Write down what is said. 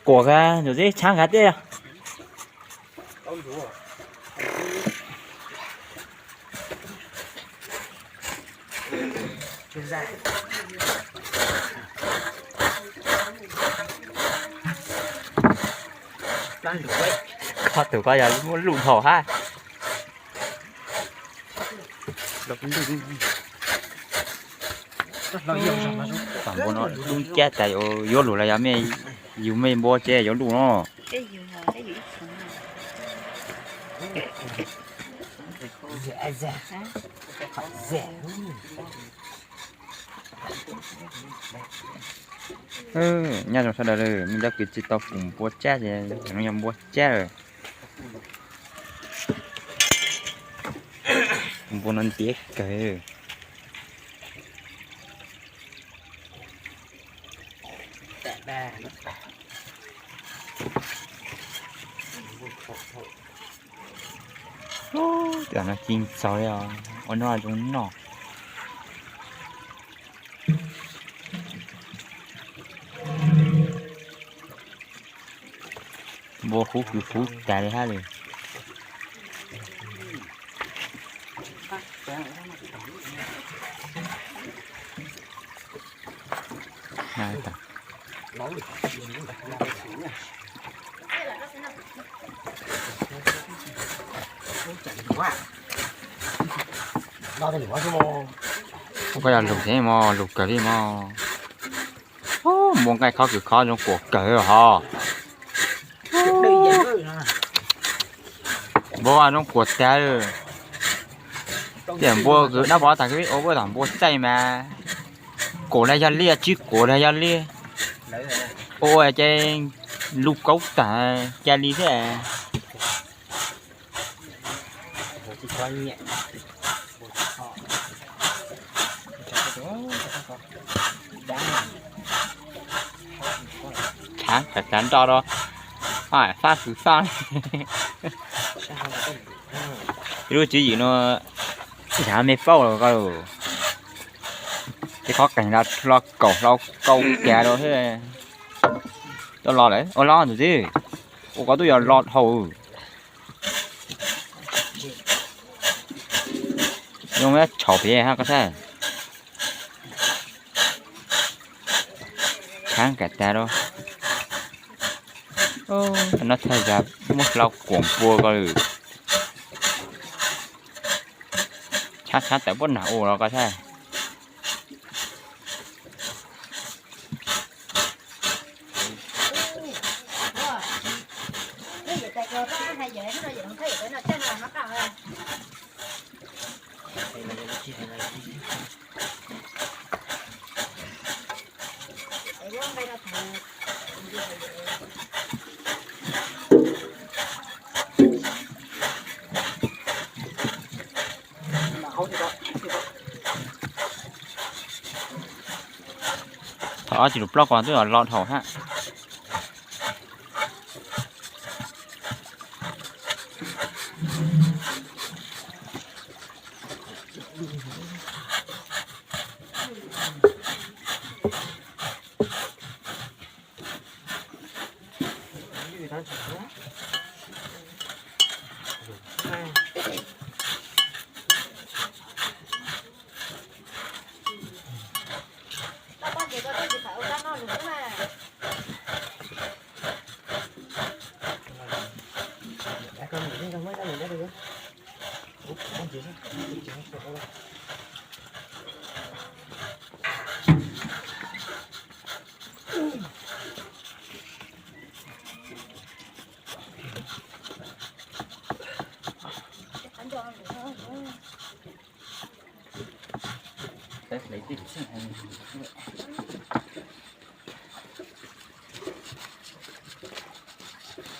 Kuam kag ntsuav tib tshab kag tiag. Koj tus koj yog muab luj dhau hab. Tam npua no dub cab tas yuav luj los yog mej, yug mej npua ces yuav luj no. Nyob zoo sawv daws, mej cov kws tsi tau kuam npua tsab ces no yog npua tsab lawm. Kuam npua no ntiav kawg. Tam no ci ntxaug li os, ua noj zoo noj. Npua huv kws huv tas li hab li. Koj yog lug tsev mog, lug kawg li mog. Npua nqaij khob kws khob zoo kuam kawg hos. Npua zoo kuam tag. Tiam npua kws dab pov tag kws ua puab tom npua txaij mas kuam los yog li, tsi kuam los yog li. Ua ces lub kaub tag ca li thiab. Thav kav tav nroj rau, fab kws fab. Lub tswv yim no yog mej paub los ko, tej qhov qeeg los hlo kaum hlo kaub kag rau thiab. Tuaj los lawm, ua los ntawm txiv, ua koj tub yog los dhau. Zoo tshauv pem hab koj saib. Thav kav tav rau. Nov thaij zag muab hlau kuam npua ko lawm. Tshab tshab tawm puab nag ua los koj saib. Thaum ob tsis lug plob ko twb los dhau hab.